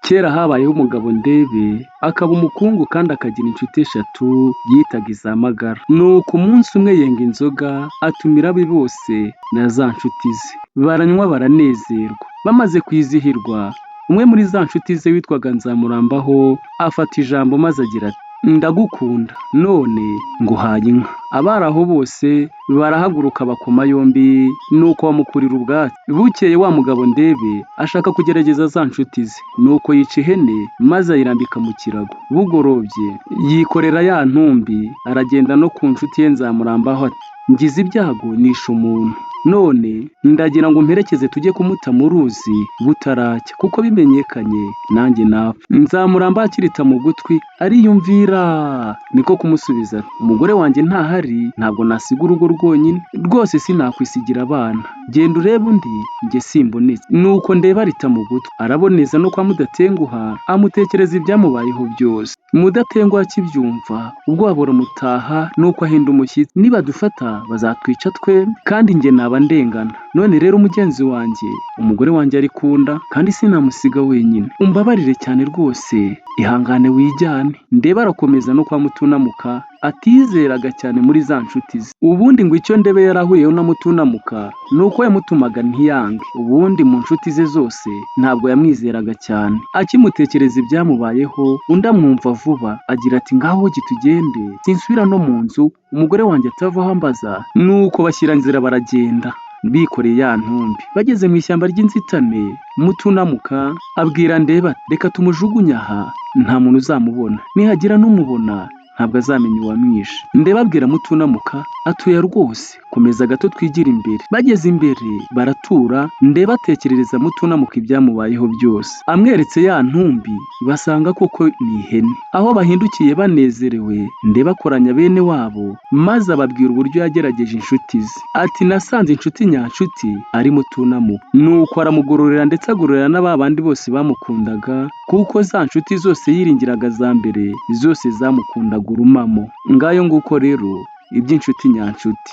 Kera habayeho umugabo Ndebe, akaba umukungu kandi akagira inshuti eshatu yitaga iza magara. Nuko umunsi umwe yenga inzoga, atumira abe bose na za nshuti ze. Baranywa baranezerwa. Bamaze kwizihirwa, umwe muri za nshuti ze witwaga Nzamurambaho afata ijambo maze agira ati: "Ndagukunda none nguhaye inka." Abari aho bose barahaguruka bakoma yombi, nuko bamukurira ubwatsi. Bukeye wa mugabo Ndebe ashaka kugerageza za nshuti ze, nuko yica ihene maze ayirambika mu kirago. Bugorobye yikorera ya ntumbi, aragenda no ku nshuti ye Nzamurambaho ati: "Ngize ibyago nishe umuntu, none ndagira ngo umperekeze tujye kumuta mu ruzi butaracya, kuko bimenyekanye nanjye napfa." Nzamurambaho akirita mu gutwi ariyumvira, niko kumusubiza ati: "Umugore wanjye ntahari, ntabwo nasiga urugo rwonyine, rwose sinakwisigira abana, genda urebe undi njye simbonetse." Nuko Ndebe arita mu gutwi, araboneza no kwa Mudatenguha amutekereza ibyamubayeho byose. Mudatenguha akibyumva ubwoba buramutaha, nuko ahinda umushyitsi: "Nibadufata bazatwica twembi, kandi njye naba ndengana. None rero mugenzi wanjye, umugore wanjye ari kunda kandi sinamusiga wenyine, umbabarire cyane rwose, ihangane wijyane." Ndebe arakomeza no kwa Mutunamuka atizeraga cyane muri za nshuti ze. Ubundi ngo icyo Ndebe yari ahuriyeho na Mutunamuka ni uko yamutumaga ntiyange. Ubundi mu nshuti ze zose ntabwo yamwizeraga cyane. Akimutekereza ibyamubayeho, undi amwumva vuba, agira ati: "Ngaho tugende, sinsubira no mu nzu, umugore wanjye atavaho ambaza." Nuko bashyira nzira baragenda bikoreye ya ntumbi. Bageze mu ishyamba ry'inzitane, Mutunamuka abwira Ndebe ati: "Reka tumujugunye aha, nta muntu uzamubona, nihagira n'umubona ntabwo azamenya uwamwishe." Ndebe abwira Mutunamuka atuye rwose, komeza gato twigire imbere. Bageze imbere baratura, Ndebe atekerereza Mutunamuka ibyamubayeho byose. Amweretse ya ntumbi basanga koko ni ihene. Aho bahindukiye banezerewe, Ndebe akoranya bene wabo maze ababwira uburyo yagerageje inshuti ze. Ati: "Nasanze inshuti nyanshuti ari Mutunamuka." Nuko aramugororera ndetse agororera na ba bandi bose bamukundaga, kuko za nshuti zose yiringiraga za mbere zose zamukundaga urumamo. Ngayo nguko rero iby'inshuti nyanshuti.